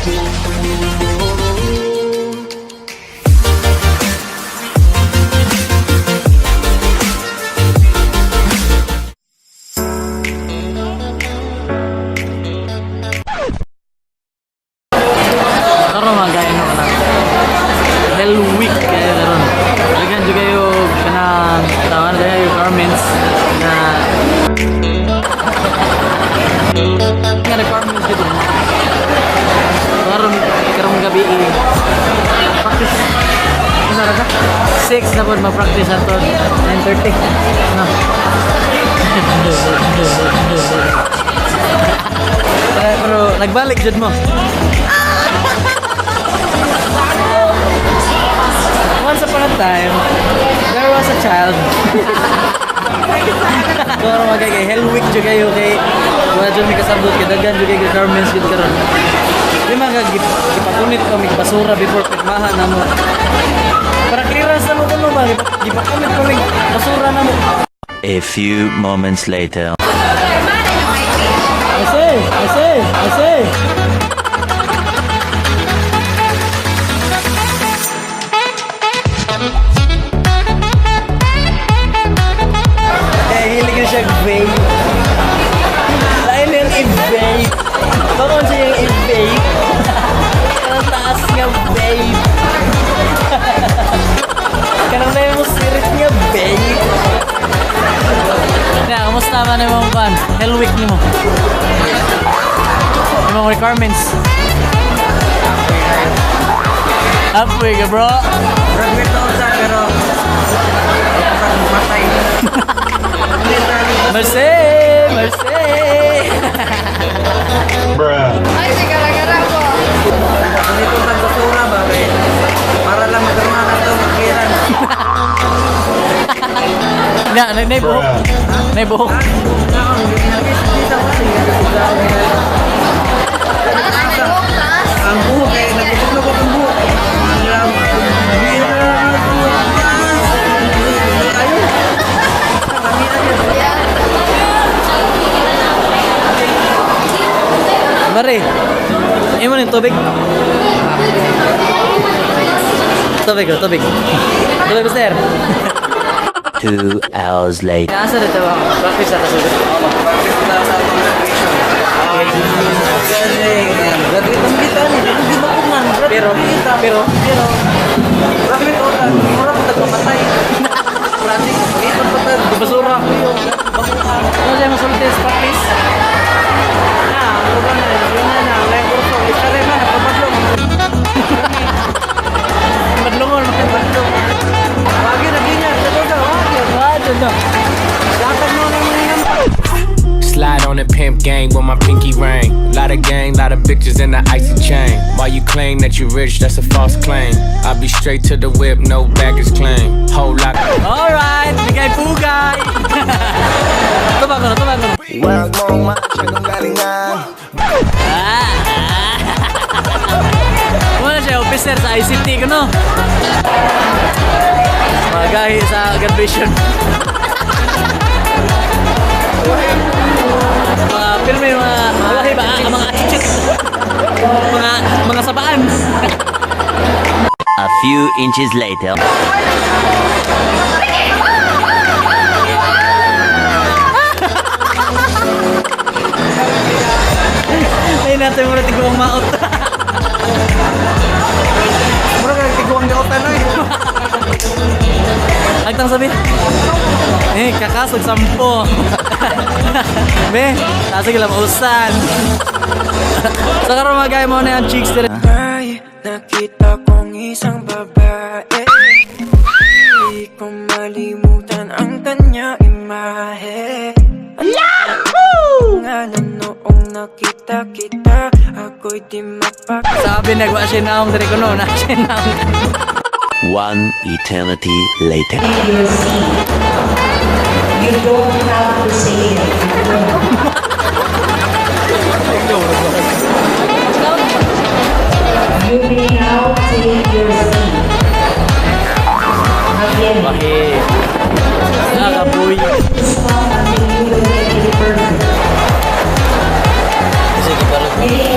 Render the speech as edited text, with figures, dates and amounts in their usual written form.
Karon mga gaya no na. Hell Week kaya karon. Daghan jud kayo kanang tawagan kayo requirements na nga requirements dito. Karon karong gabi eh, practice. Ano ra ka? 6 na po ma-practice ato 9:30. No. Pero nagbalik jud mo. Once upon a time, there was a child. Pero mga kay Hell Week jud kayo kay wala jud mi kasabot kay daghan jud kay requirements jud karon. Di man ka gipapunit ko mig basura before pirmahan namo. Para clearance namo kuno ba gipapunit ko mig basura namo. A few moments later. I say, I say, I say. Kaya hilig na siya vape. Lain na yung i-vape. Baka siya yung i-vape. Kanang taas nga vape. Kanang na yung sirit nga vape. Kaya, kamusta man yung mga pan? Hell Week ni mo. Yung mga requirements. Halfway ka, bro. Graduate na ako sa pero matay. Mercy! Mercy! Ay, si gara-gara ko. Dito sa basura ba kay para lang magkaroon na ito magkiran. Na, na, naibuhok. Naibuhok. Taas, may buhok, taas. Ang buhok eh, nagtutulog ako ang buhok. Mare, imo ni tubig. Tubig, oh, tubig. Tubig, mister. 2 hours later. Asa dito ba? Practice sa kasugod. Practice na sa atong graduation. Graduate ang kita ni, di ba ko man? Pero, pero, pero graduate ko na, mura ko tagpamatay. Practice, ipon pa tag. Basura. Ano siya masulti sa practice? Na, ano na, yun na na, wala yung kurso. Isa rin na, napapadlong. Madlungon, Padlong. Wagi na ganyan, sa doon, wagi. Wag, no. Dapat mo na mga Slide on the pimp gang with my pinky ring. Lot of gang, lot of bitches in the icy chain. While you claim that you rich, that's a false claim. I be straight to the whip, no baggage claim. Whole lot. Alright, bigay pugay. Tubag ko na, tubag ko na. Huwag mong masyadong galingan. Ah! Wala siya, officer sa ICT ko, no? Magahi sa graduation. Mga pirmi, mga malahi ba? Ah, mga chichik. Mga sabaan. A few inches later. Ay, natin muna tiguang maot. Mura ka tiguang dautan oy. Agtang sabi. Eh, kakasog 10. Be, nasa gila mausan. Sa karon mga gaya mo na yung chicks dire. Ay, nakita kong isang babae. Hindi ko malimutan ang kanya imahe. Yahoo! Ngalan noong nakita kita, ako'y di mapakali. Sabi nagwa siya naong dire ko no, na siya naong. One eternity later. Your seat. You don't have to say it. You may now take your seat. Again, Bahi. Nakabuy. stop until you will make it perfect. Sige, parang May